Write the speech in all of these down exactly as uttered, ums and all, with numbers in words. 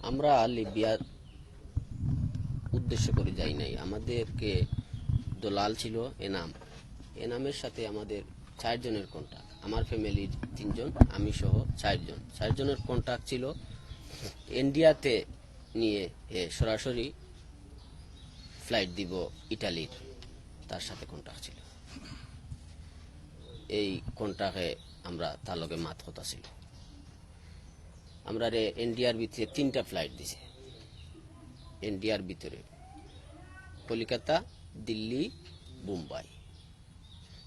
আমরা লিবিয়ার উদ্দেশ্য করে যাই নাই। আমাদেরকে দলাল ছিল এনাম। এনামের সাথে আমাদের চারজনের কন্ট্যাক্ট। আমার ফ্যামিলির তিনজন, আমি সহ চারজন। চারজনের কন্ট্যাক্ট ছিল ইন্ডিয়াতে নিয়ে, এ, সরাসরি ফ্লাইট দিব ইটালির, তার সাথে কন্ট্যাক্ট ছিল। এই কন্ট্যাক্টে আমরা, তার লগে মাত কথা ছিল। আমরারে ইন্ডিয়ার ভিতরে তিনটা ফ্লাইট দিছে, ইন্ডিয়ার ভিতরে কলিকাতা, দিল্লি, বোম্বাই।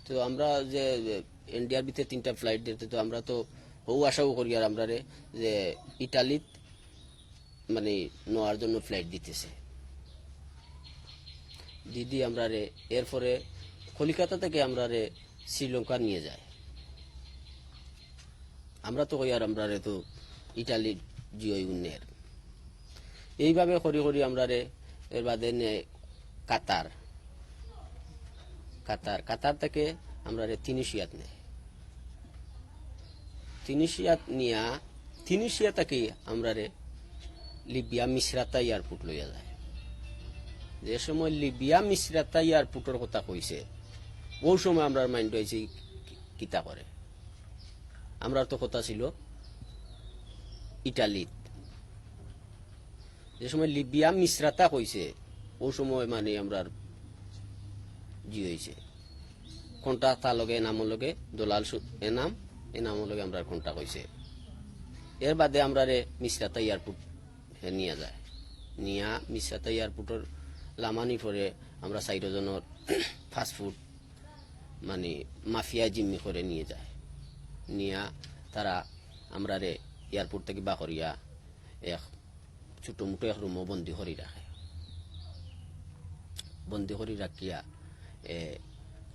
তো আমরা যে, যে ইন্ডিয়ার ভিতরে তিনটা ফ্লাইট দিতে, তো আমরা তো হউ আশাও করি আর আমরারে যে ইটালিত মানে নেওয়ার জন্য ফ্লাইট দিতেছে। দিদি আমরারে, এরপরে কলিকাতা থেকে আমরারে শ্রীলঙ্কা নিয়ে যায়। আমরা তো কই আর আমরারে তো ইটালি জিওই উন্নের। এইভাবে করি করি আমরারে এর বাদে নেয় কাতার। কাতার, কাতার থেকে আমরারে তিউনিসিয়াত নেয়। তিউনিসিয়াত নিয়া, তিউনিসিয়া থাকি আমরারে লিবিয়া মিসরাতা এয়ারপোর্ট লইয়া যায়। যে সময় লিবিয়া মিসরাতা এয়ারপোর্টর কথা কইছে, অউ সময় আমরার মাইন্ড অইছে কি-, কিতা করে। আমরার তো কথা ছিল ইটালিত। যে সময় লিবিয়া মিসরাতা কইছে, অউ সময় মানে আমরার জি অইছে। কন্ট্যাক্ট তার লগে, এনামর লগে, দলাল সু-, এনাম, এনামর লগে আমরার কন্ট্যাক্ট অইছে। এর বাদে আমরারে মিসরাতা এয়ারপোর্ট হে নিয়া যায়। নিয়া মিসরাতা এয়ারপোর্টর লামানি পরে আমরা চাইরো জনর পাসপোর্ট মানে মাফিয়া জিম্মি করে নিয়ে যায়। নিয়া তারা আমরারে এয়ারপোর্ট থাকি বার করিয়া এক ছোটো মোটো এক রুমো বন্দি করি রাখে। বন্দি করি রাখিয়া, এ,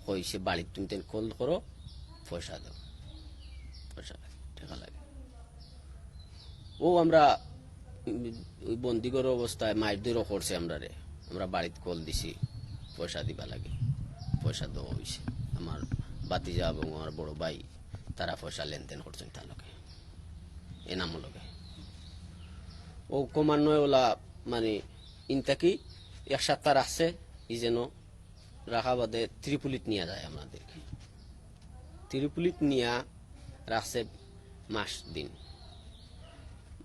কইছে, "বাড়িত তুমি তেন কল করো, পয়সা দেও, পয়সা লাগে, টেকা লাগে।" অউ আমরা, উম, ওই বন্দিঘর অবস্থায় মাইর ধইরও করছে আমরারে। আমরা বাড়িত কল দিছি, পয়সা দিবা লাগে, পয়সা দেওয়া অইছে। আমার ভাতিজা এবং আমার বড় ভাই, তারা পয়সা লেনদেন করছইন তার লগে, এনামর লগে। অউ ক্রমান্বয়ে অলা মানে ইন থাকি এক সাপ্তা রাখছে, ই যেন রাখা বাদে ত্রিপুলিত নিয়া যায় আমরাদেরকে। ত্রিপুলিত নিয়া রাখছে মাস দিন।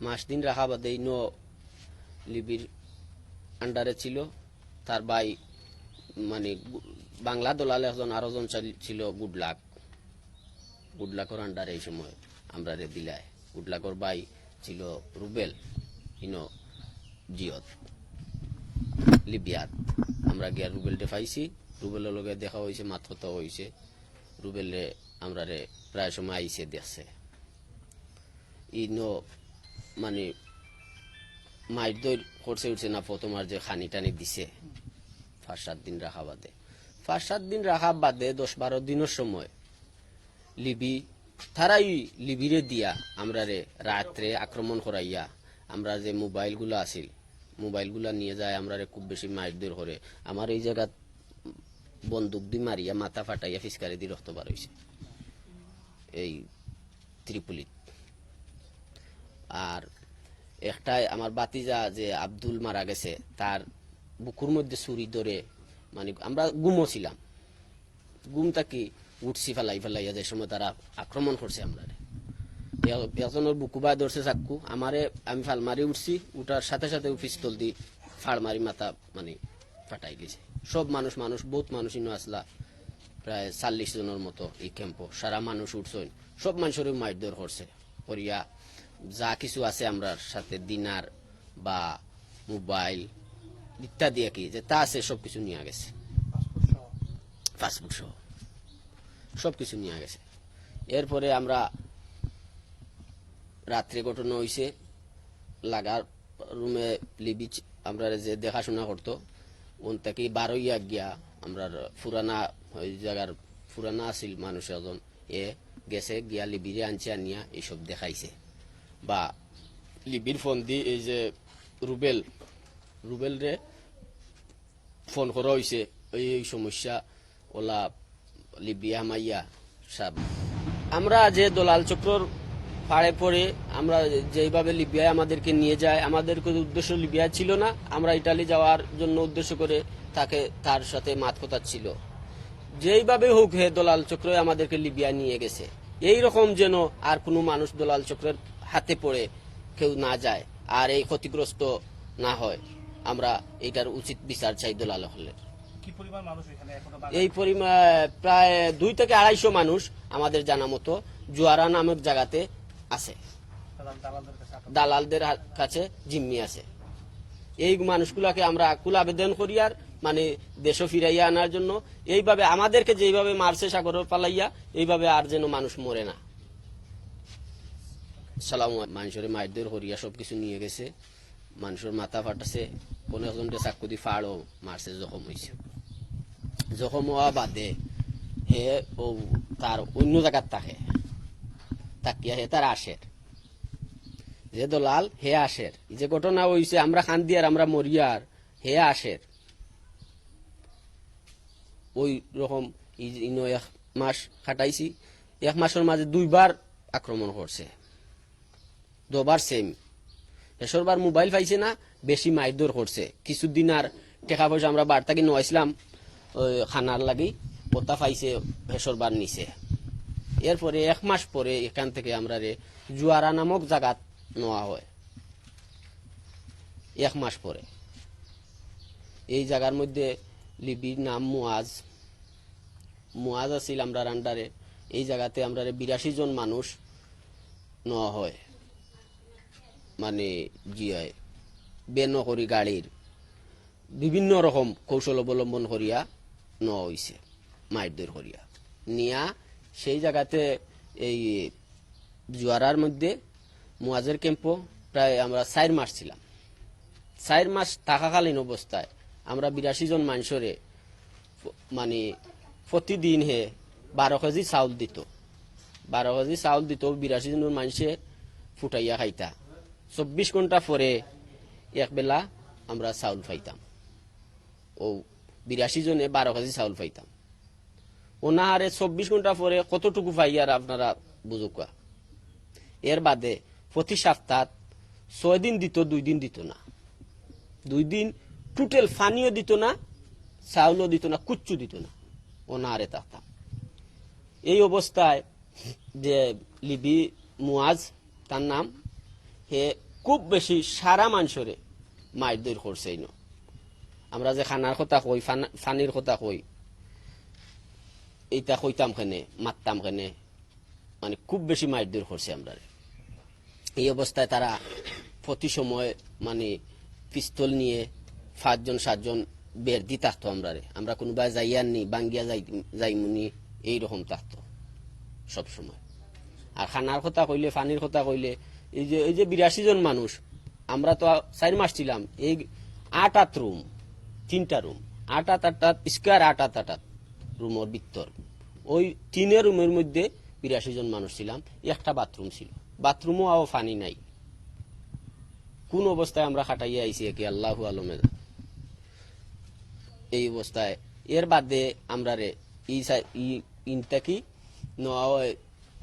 মাস দিন রাখা বাদে ইনো লিবির আন্ডারে ছিল। তার ভাই মানে গু-, বাংলা দলাল একজন, আরো জন চাল-, ছিল গুডলাক। গুডলাকর আন্ডারে এই সময় আমরারে দিলায়। গুডলাকর ভাই ছিল রুবেল, ইনো জিয়ত, লিবিয়াত। আমরা গিয়া রুবেলরে পাইছি, রুবেলর লগে দেখা অইছে, মাত কথা অইছে। রুবেলে আমরারে প্রায় সময় আইছে দেখছে। ইনো মানে মাইর ধইর করছে উঠছে না, প্রথম আর যে খানি টানি দিছে পাঁচ সাত দিন রাখা বাদে, পাঁচ সাত দিন রাখা বাদে দশ বারো দিনর সময় লিবি, তারাই লিবিরে দিয়া আমরারে রাত্রে আক্রমণ করাইয়া, আমরা যে মোবাইলগুলা আছিল, মোবাইলগুলা নিয়ে যায়, আমরারে খুব বেশি মাইর ধইর করে। আমার এই জাগাত বন্দুক দি মারিয়া মাথা ফাটাইয়া ফিসকারি দি রক্ত বার অইছে এই ত্রিপুলিত। আর একটায় আমার ভাতিজা যে আব্দুল মারা গেছে, তার বুকুর মধ্যে ছুরি ধরে, মানে আমরা ঘুমো ছিলাম, ঘুম থাকি উঠছি ফালাই ফালাইয়া, যে সময় তারা আক্রমণ করছে আমরারে। এক-, একজনর বুকু বায় ধরছে চাক্কু, আমারে, আমি ফাল মারি উঠছি, উঠার সাথে সাথে ও পিস্তল দি ফাড় মারি মাথা মানে ফাটাই গেছে। সব মানুষ, মানুষ, বহুত মানুষ ইনো আসলা, প্রায় চল্লিশ জনর মতো এই ক্যাম্পো, সারা মানুষ উঠছইন, সব মানুষরে মাইর ধইর করছে, করিয়া যা কিছু আছে আমরার সাথে দিনার বা মোবাইল ইত্যাদি আর কি, যেতা আছে সব কিছু নিয়া গেছে। পাসপোর্ট সহ। পাসপোর্ট সহ সব কিছু নিয়া গেছে। এরপরে আমরা রাত্রে ঘটনা অইছে, লাগার রুমে লিবিচ আমরা যে দেখাশোনা করতো, অন থাকি বারইয়া গিয়া আমরার পুরানা, ওই জাগার পুরানা আছিল মানুষ একজন, এ গেছে গিয়া লিবিরে আনছে, আনিয়া এইসব দেখাইছে। বা লিবির ফোন দি এই যে রুবেল, রুবেলরে ফোন করা অইছে, এই, এই সমস্যা ওলা লিবিয়া হামাইয়া সব। আমরা যে দলাল চক্রর পাড়ে পড়ে আমরা যেইভাবে লিবিয়ায় আমাদেরকে নিয়ে যায়, আমাদের কোনো উদ্দেশ্য লিবিয়া ছিল না, আমরা ইটালি যাওয়ার জন্য উদ্দেশ্য করে তাকে, তার সাথে মাত কথা ছিল। যেইভাবে হোক, হে দলাল চক্রই আমাদেরকে লিবিয়া নিয়ে গেছে। এই রকম যেন আর কোনো মানুষ দলাল চক্রের হাতে পড়ে কেউ না যায়, আর এই ক্ষতিগ্রস্ত না হয়। আমরা এইটার উচিত বিচার চাই দলাল হকলের। কি পরিমাণ মানুষ এখানে এখনো বাংলাদেশে? এই পরিমাণ প্রায় দুই থেকে আড়াইশো মানুষ আমাদের জানা মতো জুয়ারা নামক জায়গাতে আছে। দালাল, দালালদের কাছে আটক। দালালদের হা-, কাছে জিম্মি আছে। এই মানুষগুলাকে আমরা আকুল আবেদন করি আর, মানে, দেশে ফিরাইয়া আনার জন্য। এইভাবে আমাদেরকে যেইভাবে মারছে সাগরে ফালাইয়া, এইভাবে আর যেন মানুষ মরে না। সালাম, মানুষরে মারধর করিয়া সবকিছু নিয়ে গেছে। মানুষর মাথা ফাটাছে, কোনো একজনরে চাক্কু দি ফাড়ও মারছে, জখম হইছে। জখম হওয়া বাদে হে ও তার অন্য জায়গাত থাকে, থাকিয়া হে তার আসের। যে দলাল হে আসের, এই যে ঘটনা হইছে, আমরা কান্দিয়ার, আমরা মরিয়ার, হে আসের। ওই রকম ই-, ইনো এক মাস কাটাইছি, এক মাসর মাঝে দুইবার আক্রমণ করছে। দুবার সেম। হেশরবার মোবাইল পাইছে না, বেশি মাইরধর করছে। কিছুদিন আর টেকা পয়সা আমরা বাড়ি থাকি নইছিলাম, ওই খানার লাগি, ওটা পাইছে, হেশরবার নিছে। এরপরে এক মাস পরে এখান থেকে আমরারে জুয়ারা নামক জাগাত নেওয়া হয়। এক মাস পরে এই জাগার মধ্যে লিবির নাম মুয়াজ, মুয়াজ আছিল আমরার আন্ডারে। এই জাগাতে আমরারে বিরাশি জন মানুষ নেওয়া হয়, মানে, জি হয়, বেনো করি গাড়ির বিভিন্ন রকম কৌশল অবলম্বন করিয়া নেওয়া হইছে, মাইরধর করিয়া নিয়া সেই জাগাতে এই জুয়ারার মধ্যে মুয়াজের ক্যাম্পও প্রায় আমরা চার মাস ছিলাম। চার মাস থাকাকালীন অবস্থায় আমরা বিরাশি জন মানুষরে ফ-, মানে, প্রতিদিন হে বারো কেজি চাউল দিত। বারো কেজি চাউল দিত, বিরাশি জনের মানুষে ফুটাইয়া খাইতা। চব্বিশ ঘন্টা পরে এক বেলা আমরা চাউল পাইতাম। ও বিরাশি জনে বারো কেজি চাউল পাইতাম। অনাহারে চব্বিশ ঘন্টা পরে কতটুকু পাই আর আপনারা বুঝুক্কা। এর বাদে প্রতি সপ্তাহ ছয় দিন দিত, দুই দিন দিত না। দুই দিন টোটাল পানিও দিত না, চাউলও দিত না, কুচ্ছু দিত না। অনাহারে থাকতাম। এই অবস্থায় যে লিবি মুয়াজ, তার নাম, হে খুব বেশি সারা মানুষরে মাইরধর করছে ইনো। আমরা যে খানার কথা কই, ফান-, ফানির কথা কই, এইটা কইতাম কেনে, মারতাম কেনে, মানে, খুব বেশি মাইরধর করছে আমরারে। এই অবস্থায় তারা প্রতি সময়, মানে, পিস্তল নিয়ে পাঁচজন সাতজন বের দি থাকতো আমরারে। আমরা কোনোবায় যাইয়ার নি, ভাঙ্গিয়া যাই-, যাইমুনি, এইরকম থাকতো সব সময়। আর খানার কথা কইলে, পানির কথা কইলে, এই যে, এই যে বিরাশি জন মানুষ, আমরা তো চার মাস ছিলাম, এই আট আট রুম, তিনটা রুম, আট আট আট আট স্কোয়ার, আট আট আট আট রুমর ভিতর। ওই তিনে রুমের মধ্যে বিরাশি জন মানুষ ছিলাম, একটা বাথরুম ছিল, বাথরুমও আও পানি নাই। কোন অবস্থায় আমরা কাটাইয়া আইছি, একে আল্লাহু আলমে জানে। এই অবস্থায় এর বাদে আমরারে ই সা-, ই ইনতাকি নেওয়া হয়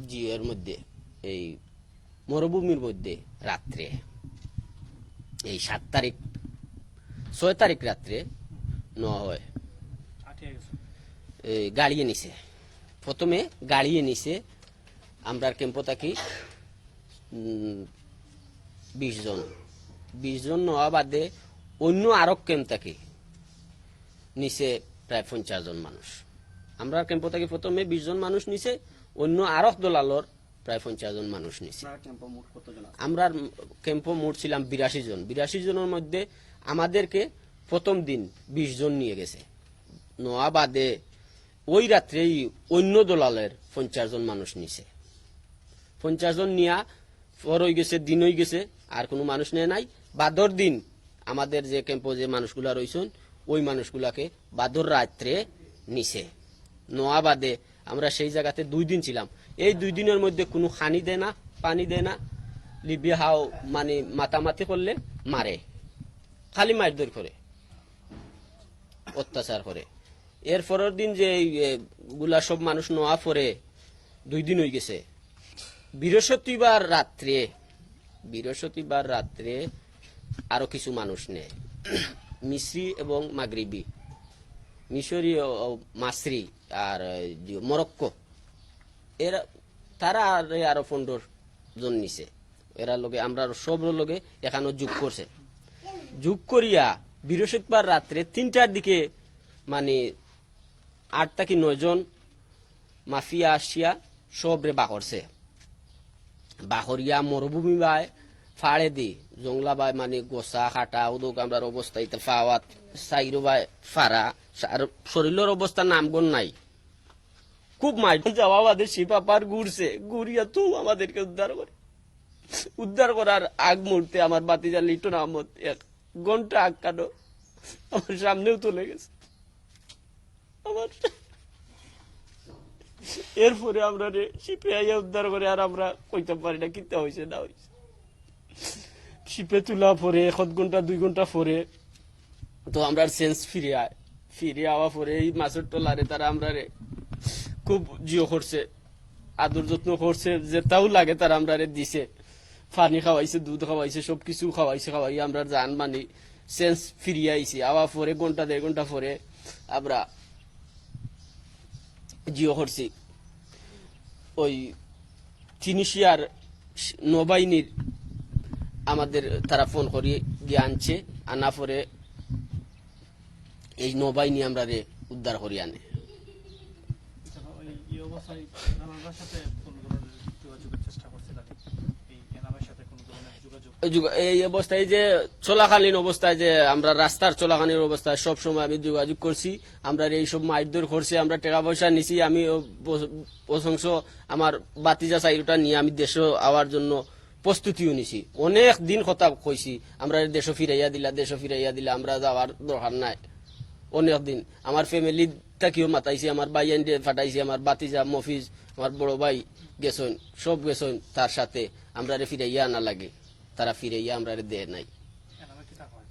জিওর মধ্যে, এই মরুভূমির মধ্যে রাত্রে, এই সাত তারিখ, ছয় তারিখ রাত্রে নেওয়া হয়। এই গাড়িয়ে নিছে, প্রথমে গাড়িয়ে নিছে আমরার ক্যাম্প থাকি, উম, বিশ জন। বিশ জন নেওয়া বাদে অন্য আরক ক্যাম্প থাকি নিছে প্রায় পঞ্চাশ জন মানুষ। আমরার ক্যাম্প থাকি প্রথমে বিশ জন মানুষ নিছে, অন্য আরক দলালর প্রায় পঞ্চাশ জন মানুষ নিছে। আপনার ক্যাম্পে মোট কতজন আছে? আমরার ক্যাম্পে মোট ছিলাম বিরাশি জন। বিরাশি জনের মধ্যে আমাদেরকে প্রথম দিন বিশ জন নিয়ে গেছে। নেওয়া বাদে ওই রাত্রেই অন্য দলালের পঞ্চাশ জন মানুষ নিছে। পঞ্চাশ জন নিয়া পর হয়ে গেছে, দিন হয়ে গেছে, আর কোনো মানুষ নেয় নাই। বাদর দিন আমাদের যে ক্যাম্পে যে মানুষগুলা রইছন, ওই মানুষগুলাকে বাদর রাত্রে নিছে। নেওয়া বাদে আমরা সেই জায়গাতে দুই দিন ছিলাম। এই দুই দিনের মধ্যে কোনো খানি দেয় না, পানি দেয় না। লিবি হাও, মানে, মাতামাতি করলে মারে, খালি মারধর করে, অত্যাচার করে। এর পরের দিন যে এই, এ, গুলা সব মানুষ নেওয়া পরে দুই দিন হয়ে গেছে, বৃহস্পতিবার রাত্রে, বৃহস্পতিবার রাত্রে আরো কিছু মানুষ নেয়, মিসরি এবং মাগরিবি, মিশরি ও, ও মাসরি আর, এ, যে মরক্কো, এরা, তারা আর, এ, আরো পনেরো জন নিছে। এরা লগে, আমরা সবর লগে এখানো যোগ করছে। যোগ করিয়া বৃহস্পতিবার রাত্রে তিনটার দিকে, মানে, আট থাকি নয় জন মাফিয়া আসিয়া সবরে বাহরছে। বাহরিয়া মরুভূমি বায়, ফাড়ে দি, জংলা বায়, মানে, গোসা, কাটা, উদক আমরার অবস্থা ইতা ফাওয়াত, সাইরো বায়, ফাড়া, আর শরীরর অবস্থা নামগন্ধ নাই। খুব মাইর যাওয়া বাদে শিপ আবার ঘুরছে, ঘুরিয়া তো আমাদেরকে উদ্ধার করে। উদ্ধার করার আগ মুহূর্তে আমার ভাতিজা লিটন আহমদ এক ঘন্টা আটকানো আমার সামনেও চলে গেছে। আমার এরপরে আমরারে শিপে আইয়া উদ্ধার করে, আর আমরা কইতাম পারি না কিতা হইছে না হইছে। শিপে তুলা পরে এক আধ ঘন্টা, দুই ঘন্টা পরে তো আমরার সেন্স ফিরে আয়। ফিরে আওয়া পরে এই মাছর টলারে তারা আমরারে খুব জিও করছে, আদর যত্ন করছে, যেটাও লাগে তারা আমরারে দিছে। পানি খাওয়াইছে, দুধ খাওয়াইছে, সবকিছু খাওয়াইছে, খাওয়াই আমরার জান, মানে, সেন্স ফিরিয়া আইছে। আওয়া পরে ঘন্টা দেড় ঘন্টা পরে আমরা জিও করছি। ওই তিউনিসিয়ার নৌবাহিনীর আমাদের তারা ফোন করি গিয়া আনছে, আনা পরে এই নৌবাহিনী আমরারে উদ্ধার করি আনে। আচ্ছা, এই, এই অবস্থায় এনামের সাথে কোনো ধরনের যোগাযোগের চেষ্টা করছিলেন? এই এনামের সাথে কোনো ধরনের যোগাযোগ? এই যোগা-, এই অবস্থায় যে চলাকালীন অবস্থায় যে আমরা রাস্তার চলাকালীন অবস্থায় সব সময় আমি যোগাযোগ করছি, আমরা এই সব মারধর করছে, আমরা টাকা পয়সা নিছি, আমি ও ব-, প্রশংস আমার ভাতিজা চাইরোটা নিয়ে আমি দেশে আওয়ার জন্য প্রস্তুতিও নিছি। অনেক দিন কথা কইছি, আমরা দেশে ফিরাইয়া দিলা, দেশে ফিরাইয়া দিলা, আমরা যাওয়ার দরকার নাই। অনেক দিন আমার ফ্যামিলি থাকিও মাতাইছি, আমার ভাই আইনরে ফাটাইছি, আমার ভাতিজা মফিজ, আমার বড় ভাই গেছইন, সব গেছইন তার সাথে, আমরারে ফিরাইয়া আনা লাগে, তারা ফিরাইয়া আমরারে দেয় নাই। এনামে কিতা কয়?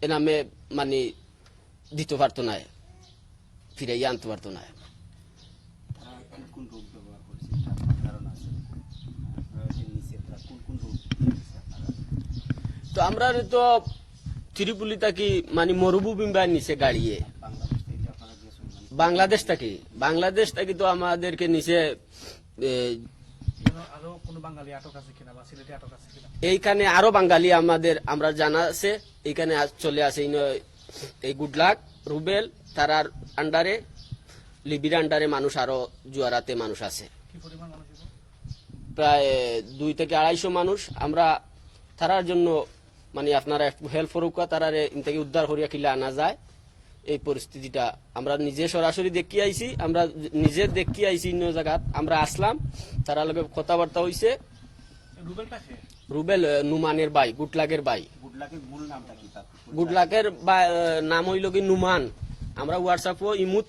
এনামে, মানে, দিতে পারতো না, ফিরাইয়া আনতে পারতো না। তারা কোন কোন রূপ ব্যবহার করেছে, এটা আপনার ধারণা আছে? আপনারা যে নিচে তারা কোন কোন রূপ ব্যবহার করেছে আপনারা? তো আমরা তো ত্রিপুলি থাকি, মানে, মরুভূমি বা নিচে গাড়িয়ে। বাংলাদেশ থেকে যে আপনারা গেছেন, মানে, বাংলাদেশ থাকি, বাংলাদেশ থাকি তো আমাদেরকে নিচে, এ, এখানে আরো কোনো বাঙালি আটক আছে কিনা বা সিলেটি আটক আছে কিনা? এইখানে আরো বাঙালি আমাদের, আমরা জানা আছে, এইখানে আজ চলে আছে ইনো, এই গুডলাক, রুবেল, তারার আন্ডারে, লিবির আন্ডারে মানুষ আরো জুয়ারাতে মানুষ আছে। কি পরিমাণ মানুষ হইব? প্রায় দুই থেকে আড়াইশো মানুষ। আমরা তারার জন্য, মানে, আপনারা একটু হেল্প করুকা, তারারে ইন থেকে উদ্ধার করিয়া কিলা আনা যায়, এই পরিস্থিতিটা আমরা নিজে সরাসরি দেখি আইছি, আমরা নিজে দেখি আইছি অন্য জায়গাত। আমরা আসলাম, তারা লগে কথাবার্তা হইছে। রুবেলটা কে? রুবেল, আহ, নুমানের ভাই, গুডলাকের ভাই। গুডলাকের মূল নামটা কি তার? গুডলাকের বা-, আহ, নাম হইল কি নুমান। আমরা WhatsApp-ও ইমুত,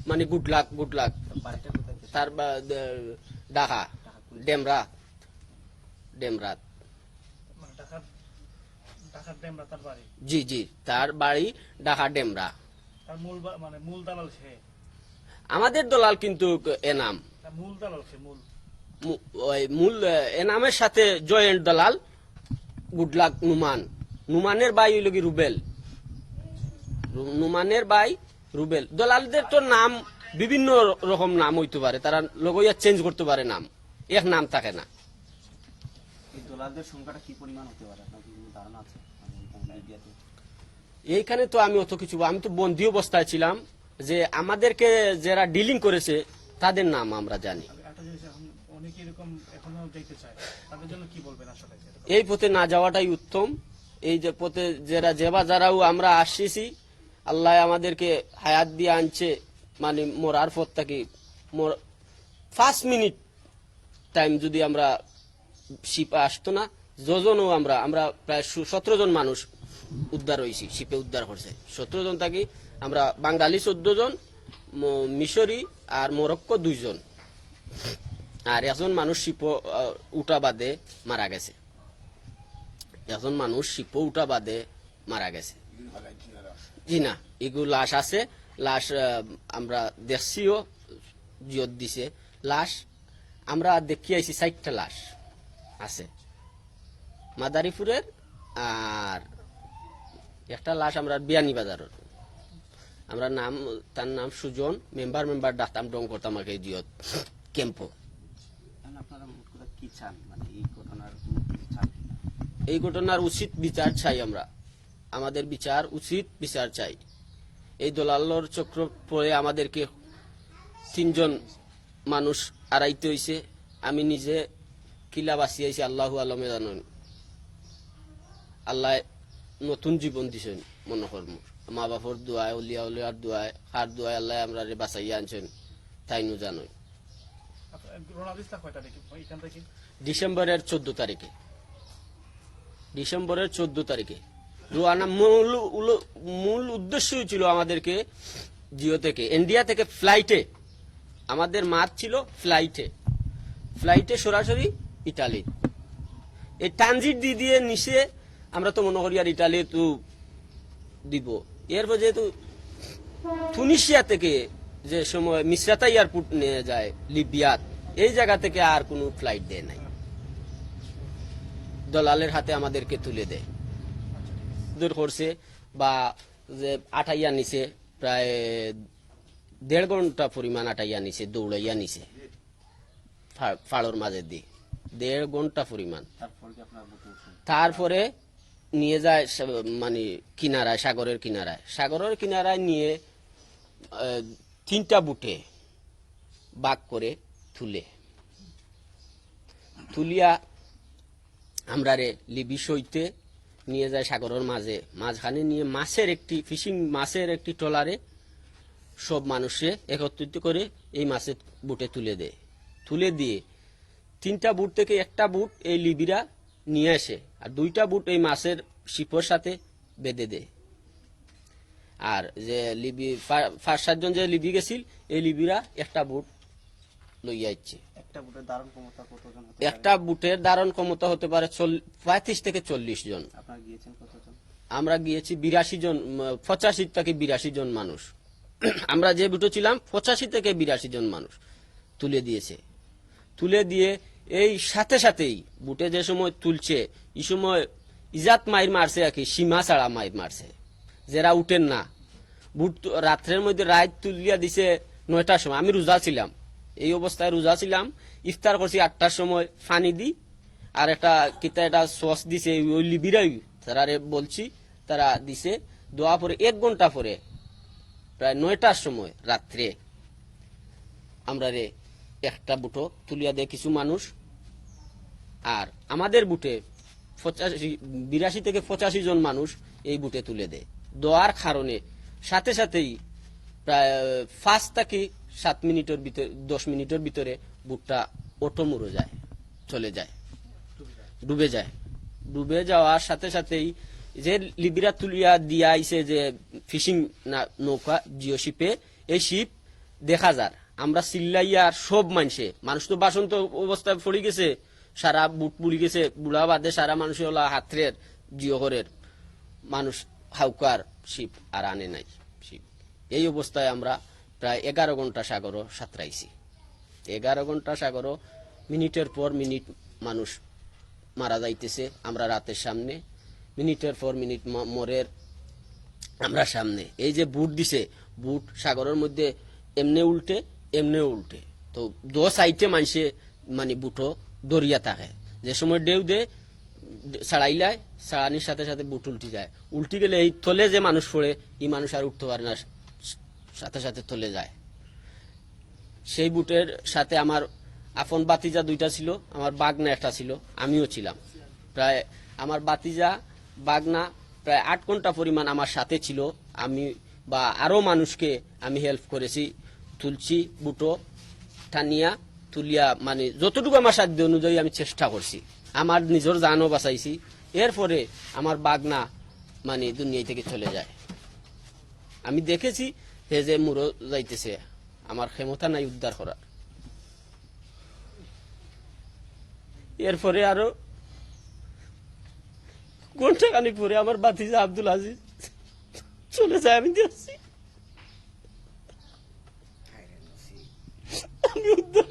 মানে, গুডলাক, গুডলাক। বাড়িটা কোথায়? তার বা-, দে-, ঢাকা, ঢাকা কোন? ডেমরা, ডেমরাত। মানে, ঢাকার, ঢাকার ডেমরা তার বাড়ি? জি, জি, তার বাড়ি ঢাকা ডেমরা। তার মূল বা-, মানে, মূল দালাল সে? আমাদের দালাল কিন্তু এনাম। না, মূল দালাল সে, মূল। মু-, ওই মূল, আহ, এনামের সাথে জয়েন্ট দালাল গুডলাক নুমান। নুমানের ভাই হইল কি রুবেল। রু-, নুমানের ভাই রুবেল। দালালদের তো নাম বিভিন্ন রকম নাম হইতে পারে, তারা লগইয়া চেঞ্জ করতে পারে নাম, এক নাম থাকে না। এই দালালদের সংখ্যাটা কি পরিমাণ হতে পারে? আপনার কি কোনো ধারণা আছে? মানে, এই মিডিয়াতে? এইখানে তো আমি অত কিছু, আমি তো বন্দি অবস্থায় ছিলাম, যে আমাদেরকে যারা ডিলিং করেছে তাদের নাম আমরা জানি। একটা জিনিস, এখন অনেকে এরকম এখনো যাইতে চায়, তাদের জন্য কি বলবেন আসলে? এই পথে না যাওয়াটাই উত্তম। এই যে পথে যারা, যেবা যারাও আমরা আসছি, আল্লাহ আমাদেরকে হায়াত দিয়ে আনছে, মানে, মরার পথ থাকি, মর-, পাঁচ মিনিট টাইম যদি আমরা শিপে আসতো না, যজনও আমরা, আমরা প্রায় সু-, সতেরো জন মানুষ উদ্ধার হইছি, শিপে উদ্ধার করছে। সতেরো জন থাকি আমরা বাঙালি চোদ্দ জন, ম-, মিশরি আর মরক্কো দুইজন। আর একজন মানুষ শিপো, আহ, উঠা বাদে মারা গেছে। একজন মানুষ শিপো উঠা বাদে মারা গেছে। জি না, এগু লাশ আছে, লাশ, আহ, আমরা দেখছিও, জিয়ত দিছে লাশ। আমরা দেখি আইছি চাইরটা লাশ আছে মাদারীপুরের, আর একটা লাশ আমরা বিয়ানীবাজারের। আমরা নাম, তার নাম সুজন, মেম্বার, মেম্বার ডাকতাম, ডং করতাম আগে জিয়ত ক্যাম্পো। এখন আপনারা মোট কথা কি চান? মানে, এই ঘটনার কোনো কিছু চান কিনা? এই ঘটনার উচিত বিচার চাই আমরা। আমাদের বিচার উচিত, বিচার চাই। এই দলালর চক্র পড়ে আমাদেরকে তিনজন মানুষ আড়াইতে হইছে। আমি নিজে কিলা বাঁচি আইছি, আল্লাহু আলমে জানইন। আল্লাহ নতুন জীবন দিছেন, মনে কর মোর মা বাপর দোয়ায়, অলিয়া অলিয়ার দোয়ায়, কার দোয়ায় আল্লাহ আমরারে বাঁচাইয়া আনছেন, তাইনউ জানইন। আচ্ছা, রওনা দিছিলা কয় তারিখে এখান থেকে? ডিসেম্বরের চোদ্দ তারিখে। ডিসেম্বরের চোদ্দ তারিখে রওনা। মূল উল-, মূল উদ্দেশ্য ছিল আমাদেরকে জিও থেকে, ইন্ডিয়া থেকে ফ্লাইটে, আমাদের মাত ছিল ফ্লাইটে, ফ্লাইটে সরাসরি ইটালি। এই ট্রানজিট দিয়ে দিয়ে নিচে আমরা তো মনে করি আর ইটালি তো দিব। এরপর যেহেতু তুনিশিয়া থেকে যে সময় মিসরাতা এয়ারপোর্ট নিয়ে যায় লিবিয়াত, এই জায়গা থেকে আর কোনো ফ্লাইট দেয় নাই, দলালের হাতে আমাদেরকে তুলে দেয়। দূর করছে বা যে আটাইয়া নিছে, প্রায় দেড় ঘন্টা পরিমাণ আটাইয়া নিছে, দৌড়াইয়া নিছে। ফা-, ফাড়র মাঝে দি দেড় ঘন্টা পরিমাণ। তারপরে নিয়ে যায় সা-, মানে কিনারায়, সাগরের কিনারায়। সাগরের কিনারায় নিয়ে, আহ, তিনটা বুটে ভাগ করে তুলে। তুলিয়া আমরারে লিবি সইতে নিয়ে যায় সাগরের মাঝে। মাঝখানে নিয়ে মাছের একটি ফিশিং, মাছের একটি ট্রলারে সব মানুষে একত্রিত করে এই মাছের বুটে তুলে দেয়। তুলে দিয়ে তিনটা বুট থেকে একটা বুট এই লিবিরা নিয়ে আসে, আর দুইটা বুট এই মাছের শিপর সাথে বেঁধে দেয়। আর যে লিবি, পা-, পাঁচ সাতজন যে লিবি গেছিল, এই লিবিরা একটা বুট লইয়া আইছে। একটা বুটের ধারণ ক্ষমতা কতজন হতে পারে? একটা বুটের ধারণ ক্ষমতা হতে পারে চল-, পঁয়ত্রিশ থেকে চল্লিশ জন। আপনারা গিয়েছেন কতজন? আমরা গিয়েছি বিরাশি জন, উম, পঁচাশি থেকে বিরাশি জন মানুষ। আমরা যে বুটে ছিলাম, পঁচাশি থেকে বিরাশি জন মানুষ তুলে দিয়েছে। তুলে দিয়ে এই সাথে সাথেই বুটে যে সময় তুলছে, এই সময় ইজাত মাইর মারছে আর কি, সীমা ছাড়া মাইর মারছে, যেরা উঠেন না। বুট তু-, রাত্রের মধ্যে রাইত তুলিয়া দিছে নয়টার সময়। আমি রোজা ছিলাম, এই অবস্থায় রোজা ছিলাম। ইফতার করছি আটটার সময়, পানি দি আর একটা কিতা একটা সস দিছে, ওই লিবিরাই তারারে বলছি, তারা দিছে। দেওয়া পরে এক ঘন্টা পরে প্রায় নয়টার সময় রাত্রে আমরারে একটা বুটো তুলিয়া দেয় কিছু মানুষ, আর আমাদের বুটে পঁচাশি, বিরাশি থেকে পঁচাশি জন মানুষ এই বুটে তুলে দেয়। দেওয়ার কারণে সাথে সাথেই প্রায় পাঁচ থেকে সাত মিনিটের ভিতরে, দশ মিনিটের ভিতরে বুটটা অটো মুড়ে যায়, চলে যায়, ডুবে যায়। ডুবে যাওয়ার সাথে সাথেই যে লিবিরা তুলিয়া দিয়া আইছে যে ফিশিং না-, নৌকা, জিও শিপে, এই শিপ দেখা যার। আমরা চিল্লাইয়া আর সব মানষে, মানুষ তো বাসন্ত অবস্থায় পড়ি গেছে, সারা বুট বুড়ি গেছে, বুড়া বাদে সারা মানুষে ওলা হাতরের, জিও করের, মানুষ হাউকার শিপ আর আনে নাই শিপ। এই অবস্থায় আমরা প্রায় এগারো ঘন্টা সাগরও সাঁতরাইছি। এগারো ঘন্টা সাগরও মিনিটের পর মিনিট মানুষ মারা যাইতেছে আমরা রাতের সামনে, মিনিটের পর মিনিট ম-, মরের আমরা সামনে। এই যে বুট দিছে, বুট সাগরের মধ্যে এমনে উল্টে, এমনে উল্টে। তো দো সাইডে মানষে মানে বুটো দরিয়া থাকে, যে সময় ঢেউ দে, ছাড়াইলায়, ছাড়ানির সাথে সাথে বুট উল্টি যায়। উল্টি গেলে এই তলে যে মানুষ পড়ে, এই মানুষ আর উঠতে পারে না, সাথে সাথে তলে যায়। সেই বুটের সাথে আমার আপন ভাতিজা দুইটা ছিল, আমার ভাগনা একটা ছিল, আমিও ছিলাম। প্রায় আমার ভাতিজা, ভাগনা প্রায় আট ঘন্টা পরিমাণ আমার সাথে ছিল। আমি বা আরো মানুষকে আমি হেল্প করেছি, তুলছি বুটো টানিয়া, তুলিয়া মানে যতটুকু আমার সাধ্য অনুযায়ী আমি চেষ্টা করছি, আমার নিজের জানও বাঁচাইছি। এরপরে আমার ভাগনা মানে দুনিয়া থেকে চলে যায়। আমি দেখেছি হে যে মুড়ো যাইতেছে, আমার ক্ষমতা নাই উদ্ধার করার। এরপরে আরো ঘন্টাখানিক পরে আমার ভাতিজা আব্দুল আজিজ চলে যায়, আমি দেখছি। আমি উদ্ধার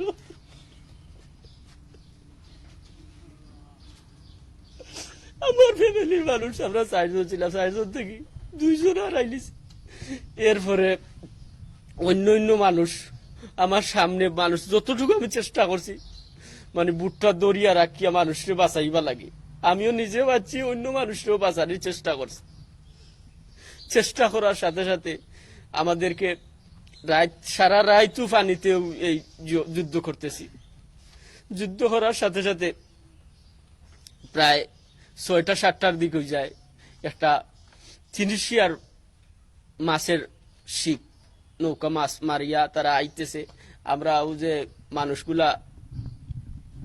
ফ্যামিলির মানুষ আমরা চারজন ছিলাম, চারজন থাকি দুইজন হারাইলিছি। এরপরে অন্য অন্য মানুষ, আমার সামনে মানুষ যতটুকু আমি চেষ্টা করছি, মানে বুটটা ধরিয়া রাখিয়া মানুষরে বাঁচাইবার লাগি, আমিও নিজে বাঁচছি, অন্য মানুষরেও বাঁচানির চেষ্টা করছি। চেষ্টা করার সাথে সাথে আমাদেরকে রাত, সারা রাইতও পানিতেও এই যু-, যুদ্ধ করতেছি। যুদ্ধ করার সাথে সাথে প্রায় ছয়টা সাতটার দিক অই যায়, একটা তিউনিশিয়ার মাছের শিপ, নৌকা মাছ মারিয়া তারা আইতেছে। আমরা অউ যে মানুষগুলা,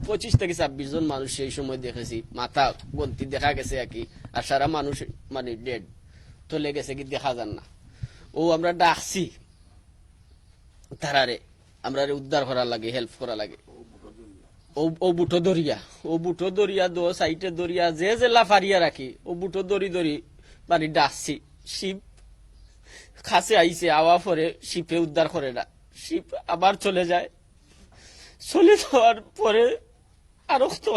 পঁচিশ থাকি ছাব্বিশ জন মানুষ সেই সময় দেখছি, মাথা গন্তি দেখা গেছে আর কি, আর সারা মানুষ মানে ডেড, তলে গেছে কি দেখা যার না। অউ আমরা ডাকছি তারারে, আমরারে উদ্ধার করার লাগি, হেল্প করার লাগি। অউ, অউ বুটো ধরিয়া, অউ বুটো ধরিয়া, দো সাইডে ধরিয়া, যে যেলা পারিয়া রাখি, অউ বুটো ধরি ধরি মানে ডাকছি। শিপ কাছে আইছে, আওয়ার পরে শিপে উদ্ধার করে না, শিপ আবার চলে যায়। চলে যাওয়ার পরে আরো তো